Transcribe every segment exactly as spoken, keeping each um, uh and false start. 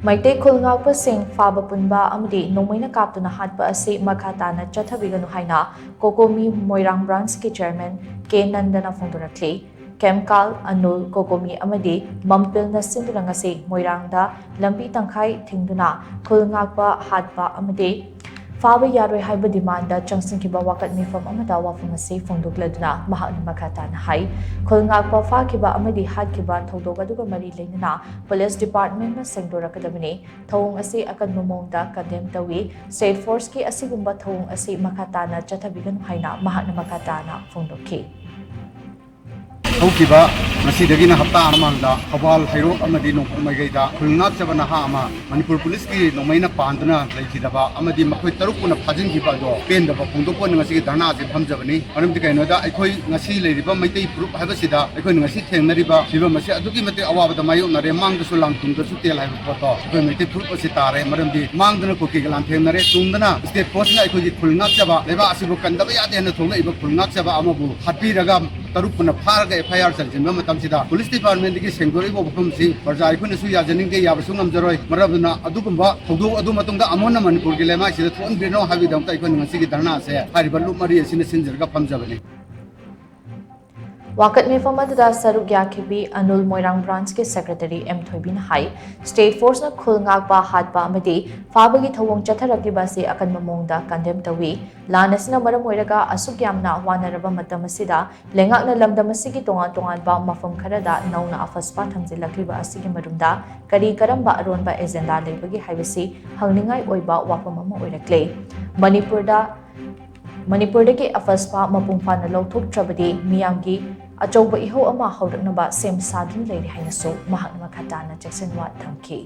ꯃꯩꯇꯩ ꯈꯨꯜ ꯉꯥꯛꯄꯁꯤꯡ ꯐꯥꯕ ꯄꯨꯟꯕ ꯑꯃꯗꯤ ꯅꯣꯡꯃꯩꯅ ꯀꯥꯞꯇꯨꯅ ꯍꯥꯠꯄ ꯑꯁꯤ ꯃꯈꯥ ꯇꯥꯅ ꯆꯠꯊꯕꯤꯒꯅꯨ ꯍꯥꯏꯅ ꯀꯣꯀꯣꯃꯤ ꯃꯣꯏꯔꯥꯡ branchꯀꯤ chairman ꯀꯦ ꯅꯟꯗꯅ ꯐꯣꯡꯗꯣꯔꯛꯂꯤ꯫ ꯀꯦꯝꯀꯥꯜ, ꯑꯅꯨꯜ, ꯀꯣꯀꯣꯃꯤ ꯑꯃꯗꯤ ꯃꯝꯄꯤꯜꯅ ꯁꯤꯟꯗꯨꯅ ꯉꯁꯤ ꯃꯣꯏꯔꯥꯡꯗ ꯂꯝꯕꯤ ꯇꯪꯈꯥꯏ ꯊꯤꯡꯗꯨꯅ ꯈꯨꯜ ꯉꯥꯛꯄ ꯍꯥꯠꯄ ꯑꯃꯗꯤ ꯐꯥꯕ ꯌꯥꯔꯣꯏ ꯍꯥꯏꯕ demandꯗ ꯆꯪꯁꯤꯟꯈꯤꯕ ꯋꯥꯀꯠ ꯃꯤꯐꯝ ꯑꯃꯗ ꯋꯥꯐꯝ ꯑꯁꯤ ꯐꯣꯡꯗꯣꯛꯂꯗꯨꯅ ꯃꯍꯥꯛꯅ ꯃꯈꯥ ꯇꯥꯅ ꯍꯥꯏ, ꯈꯨꯜ ꯉꯥꯛꯄ ꯐꯥꯈꯤꯕ ꯑꯃꯗꯤ ꯍꯥꯠꯈꯤꯕ ꯊꯧꯗꯣꯛ ꯑꯗꯨꯒ ꯃꯔꯤ ꯂꯩꯅꯅ police departmentꯅ ꯁꯦꯡꯗꯣꯔꯛꯀꯗꯕꯅꯤ꯫ ꯊꯧꯑꯣꯡ ꯑꯁꯤ ꯑꯀꯟꯕ ꯃꯑꯣꯡꯗ condemn ꯇꯧꯏ꯫ State forceꯀꯤ ꯑꯁꯤꯒꯨꯝꯕ ꯊꯧꯑꯣꯡ ꯑꯁꯤ ꯃꯈꯥ ꯇꯥꯅ ꯆꯠꯊꯕꯤꯒꯅꯨ ꯍꯥꯏꯅ ꯃꯍꯥꯛꯅ ꯃꯈꯥ ꯇꯥꯅ ꯐꯣꯡꯗꯣꯛꯈꯤ꯫ ꯍꯧꯈꯤꯕ ꯉꯁꯤꯗꯒꯤꯅ ꯍꯞꯇꯥ ꯃꯃꯥꯡꯗ ꯊꯧꯕꯥꯜ ꯍꯩꯔꯣꯛ ꯑꯃꯗꯤ ꯅꯣꯡꯄꯣꯛ ꯃꯥꯏꯀꯩꯗ ꯈꯨꯜ ꯉꯥꯛꯆꯕ ꯅꯍꯥ ꯑꯃ ꯃꯅꯤꯄꯨꯔ ꯄꯨꯂꯤꯁꯀꯤ ꯅꯣꯡꯃꯩꯅ ꯄꯥꯟꯗꯨꯅ ꯂꯩꯈꯤꯗꯕ ꯑꯃꯗꯤ ꯃꯈꯣꯏ ꯇꯔꯨꯛ ꯄꯨꯟꯅ ꯐꯥꯖꯤꯟꯈꯤꯕ ꯑꯗꯣ ꯄꯦꯟꯗꯕ ꯐꯣꯡꯗꯣꯛꯄ ꯑꯣꯏꯅ ꯉꯁꯤꯒꯤ ꯙꯔꯅꯥ ꯑꯁꯤ ꯐꯝꯖꯕꯅꯤ꯫ ꯃꯔꯝꯗꯤ ꯀꯩꯅꯣꯗ ꯑꯩꯈꯣꯏ ꯉꯁꯤ ꯂꯩꯔꯤꯕ ꯃꯩꯇꯩ ꯐꯨꯔꯨꯞ ꯍꯥꯏꯕꯁꯤꯗ ꯑꯩꯈꯣꯏꯅ ꯉꯁꯤ ꯊꯦꯡꯅꯔꯤꯕ ꯐꯤꯕꯝ ꯑꯁꯤ ꯑꯗꯨꯛꯀꯤ ꯃꯇꯤꯛ ꯑꯋꯥꯕꯗ ꯃꯥꯌꯣꯛꯅꯔꯦ꯫ ꯃꯥꯡꯗꯁꯨ ꯂꯥꯡ ꯇꯨꯡꯗꯁꯨ ꯇꯦꯜ ꯍꯥꯏꯕ ꯄꯣꯠꯇꯣ ꯑꯩꯈꯣꯏ ꯃꯩꯇꯩ ꯐꯨꯔꯨꯞ ꯑꯁꯤ ꯇꯥꯔꯦ꯫ ꯃꯔꯝꯗꯤ ꯃꯥꯡꯗꯅ ꯀꯨꯀꯤꯒ ꯂꯥꯟꯊꯦꯡꯅꯔꯦ, ꯇꯨꯡꯗꯅ state forceꯅ ꯑꯩꯈꯣꯏꯒꯤ ꯈꯨꯜ ꯉꯥꯛꯆꯕ, ꯂꯩꯕꯥꯛ ꯑꯁꯤꯕꯨ ꯀꯟꯗꯕ ꯌꯥꯗꯦ ꯍꯥꯏꯅ ꯊꯣꯛꯂꯛꯏꯕ ꯈꯨꯜ ꯉꯥꯛꯆꯕ ꯑꯃꯕꯨ ꯍꯥꯠꯄꯤꯔꯒ ꯇꯔꯨꯛ ꯄꯨꯟꯅ ꯐꯥꯔꯒ F I R ꯆꯟꯁꯤꯟꯕ ꯃꯇꯝꯁꯤꯗ police departmentꯗꯒꯤ ꯁꯦꯡꯗꯣꯔꯛꯏꯕ ꯋꯥꯐꯝꯁꯤ ꯄ꯭ꯔꯖꯥ ꯑꯩꯈꯣꯏꯅꯁꯨ ꯌꯥꯖꯅꯤꯡꯗꯦ, ꯌꯥꯕꯁꯨ ꯉꯝꯖꯔꯣꯏ꯫ ꯃꯔꯝ ꯑꯗꯨꯅ ꯑꯗꯨꯒꯨꯝꯕ ꯊꯧꯗꯣꯛ ꯑꯗꯨ ꯃꯇꯨꯡꯗ ꯑꯃꯨꯛ ꯍꯟꯅ ꯃꯅꯤꯄꯨꯔꯒꯤ ꯂꯩꯃꯥꯏꯁꯤꯗ ꯊꯣꯛꯍꯟꯕꯤꯔꯅꯨ ꯍꯥꯏꯕꯒꯤꯗꯃꯛꯇ ꯑꯩꯈꯣꯏꯅ ꯉꯁꯤꯒꯤ ꯙꯔꯅꯥ ꯑꯁꯦ ꯍꯥꯏꯔꯤꯕ ꯂꯨꯞ ꯃꯔꯤ ꯑꯁꯤꯅ ꯁꯤꯟꯖꯔꯒ ꯐꯝꯖꯕꯅꯤ꯫ ꯋꯥꯀꯠ ꯃꯤꯐꯝ ꯑꯗꯨꯗ ꯁꯔꯨꯛ ꯌꯥꯈꯤꯕꯤ ꯑꯅꯨꯜ ꯃꯣꯏꯔꯥꯡ branchꯀꯤ secretaryM ꯊꯣꯏꯕꯤꯅ ꯍꯥꯏ, state forceꯅ ꯈꯨꯜ ꯉꯥꯛꯄ, ꯍꯥꯠꯄ ꯑꯃꯗꯤ ꯐꯥꯕꯒꯤ ꯊꯧꯑꯣꯡ ꯆꯠꯊꯔꯛꯂꯤꯕ ꯑꯁꯤ ꯑꯀꯟꯕ ꯃꯑꯣꯡꯗ condemn ꯇꯧꯏ꯫ ꯂꯥꯟ ꯑꯁꯤꯅ ꯃꯔꯝ ꯑꯣꯏꯔꯒ ꯑꯁꯨꯛ ꯌꯥꯝꯅ ꯋꯥꯅꯔꯕ ꯃꯇꯝ ꯑꯁꯤꯗ ꯂꯩꯉꯥꯛꯅ ꯂꯝꯗꯝ ꯑꯁꯤꯒꯤ ꯇꯣꯉꯥꯟ ꯇꯣꯉꯥꯟꯕ ꯃꯐꯝ ꯈꯔꯗ ꯅꯧꯅ ꯑꯐꯁꯄꯥ ꯊꯝꯖꯤꯜꯂꯛꯂꯤꯕ ꯑꯁꯤꯒꯤ ꯃꯔꯨꯝꯗ ꯀꯔꯤ ꯀꯔꯝꯕ ꯑꯔꯣꯟꯕ agenda ꯂꯩꯕꯒꯦ ꯍꯥꯏꯕꯁꯤ ꯍꯪꯅꯤꯡꯉꯥꯏ ꯑꯣꯏꯕ ꯋꯥꯐꯝ ꯑꯃ ꯑꯣꯏꯔꯛꯂꯦ꯫ ꯃꯅꯤꯄꯨꯔꯗ ꯃꯅꯤꯄꯨꯔꯗꯒꯤ ꯑꯐꯁꯄꯥ ꯃꯄꯨꯡ ꯐꯥꯅ ꯂꯧꯊꯣꯛꯇ꯭ꯔꯕꯗꯤ ꯃꯤꯌꯥꯝꯒꯤ ꯑꯆꯧꯕ ꯏꯍꯧ ꯑꯃ ꯍꯧꯔꯛꯅꯕ ꯁꯦꯝ ꯁꯥꯗꯨꯅ ꯂꯩꯔꯤ ꯍꯥꯏꯅꯁꯨ ꯃꯍꯥꯛꯅ ꯃꯈꯥ ꯇꯥꯅ ꯆꯦꯛꯁꯤꯟꯋꯥ ꯊꯝꯈꯤ꯫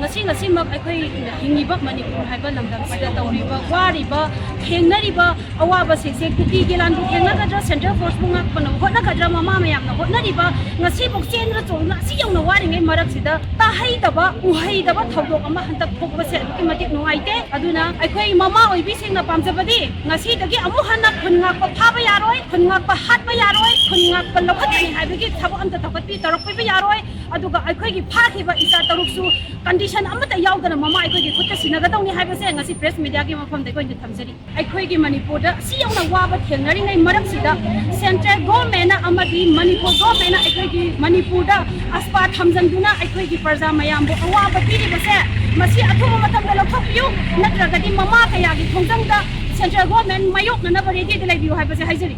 ꯉꯁꯤ ꯉꯁꯤꯃꯛ ꯑꯩꯈꯣꯏ ꯍꯤꯡꯉꯤꯕ ꯃꯅꯤꯄꯨꯔ ꯍꯥꯏꯕ ꯂꯝꯗꯝꯁꯤꯗ ꯇꯧꯔꯤꯕ, ꯋꯥꯔꯤꯕ, ꯊꯦꯡꯅꯔꯤꯕ ꯑꯋꯥꯕꯁꯤꯡꯁꯦ ꯀꯨꯀꯤꯒꯤ ꯂꯥꯟꯕꯨ ꯊꯦꯡꯅꯒꯗ꯭ꯔꯥ, central forceꯕꯨ ꯉꯥꯛꯄꯅ ꯍꯣꯠꯅꯒꯗ꯭ꯔꯥ, ꯃꯃꯥ ꯃꯌꯥꯝꯅ ꯍꯣꯠꯅꯔꯤꯕ, ꯉꯁꯤꯐꯥꯎ ꯆꯦꯟꯗꯨꯅ ꯆꯣꯡꯗꯨꯅ ꯑꯁꯤ ꯌꯧꯅ ꯋꯥꯔꯤ ꯉꯩ ꯃꯔꯛꯁꯤꯗ ꯇꯥꯍꯩꯗꯕ, ꯎꯍꯩꯗꯕ ꯊꯧꯗꯣꯛ ꯑꯃ ꯍꯟꯗꯛ ꯊꯣꯛꯄꯁꯦ ꯑꯗꯨꯛꯀꯤ ꯃꯇꯤꯛ ꯅꯨꯡꯉꯥꯏꯇꯦ꯫ ꯑꯗꯨꯅ ꯑꯩꯈꯣꯏ ꯃꯃꯥ ꯑꯣꯏꯕꯤꯁꯤꯡꯅ ꯄꯥꯝꯖꯕꯗꯤ ꯉꯁꯤꯗꯒꯤ ꯑꯃꯨꯛ ꯍꯟꯅ ꯈꯨꯟ ꯉꯥꯛꯄ ꯐꯥꯕ ꯌꯥꯔꯣꯏ, ꯈꯨꯟ ꯉꯥꯛꯄ ꯍꯥꯠꯄ ꯌꯥꯔꯣꯏ, ꯈꯨꯟ ꯉꯥꯛꯄ ꯂꯧꯈꯠꯀꯅꯤ ꯍꯥꯏꯕꯒꯤ ꯊꯕꯛ ꯑꯝꯇ ꯇꯧꯈꯠꯄꯤ-, ꯇꯧꯔꯛꯄꯤꯕ ꯌꯥꯔꯣꯏ꯫ ꯑꯗꯨꯒ ꯑꯩꯈꯣꯏꯒꯤ ꯐꯥꯈꯤꯕ ꯏꯆꯥ ꯇꯔꯨꯛꯁꯨ condition ꯑꯃꯠꯇ ꯌꯥꯎꯗꯅ ꯃꯃꯥ ꯑꯩꯈꯣꯏꯒꯤ ꯈꯨꯠꯇ ꯁꯤꯟꯅꯒꯗꯧꯅꯤ ꯍꯥꯏꯕꯁꯦ ꯉꯁꯤ press mediaꯒꯤ ꯃꯐꯝꯗ ꯑꯩꯈꯣꯏꯅ ꯊꯝꯖꯔꯤ꯫ ꯑꯩꯈꯣꯏꯒꯤ ꯃꯅꯤꯄꯨꯔꯗ ꯑꯁꯤ ꯌꯧꯅ ꯋꯥꯕ ꯊꯦꯡꯅꯔꯤꯉꯩ ꯃꯔꯛꯁꯤꯗ central governmentꯅ ꯑꯃꯗꯤ ꯃꯅꯤꯄꯨꯔ governmentꯅ ꯑꯩꯈꯣꯏꯒꯤ ꯃꯅꯤꯄꯨꯔꯗ ꯑꯁꯄꯥ ꯊꯝꯖꯤꯟꯗꯨꯅ ꯑꯩꯈꯣꯏꯒꯤ ꯄ꯭ꯔꯖꯥ ꯃꯌꯥꯝꯕꯨ ꯑꯋꯥꯕ ꯄꯤꯔꯤꯕꯁꯦ ꯃꯁꯤ ꯑꯊꯨꯕ ꯃꯇꯝꯗ ꯂꯧꯊꯣꯛꯄꯤꯌꯨ, ꯅꯠꯇ꯭ꯔꯒꯗꯤ ꯃꯃꯥ ꯀꯌꯥꯒꯤ ꯈꯣꯡꯖꯪꯗ central government ꯃꯥꯌꯣꯛꯅꯅꯕ readyꯗ ꯂꯩꯕꯤꯌꯨ ꯍꯥꯏꯕꯁꯦ ꯍꯥꯏꯖꯔꯤ꯫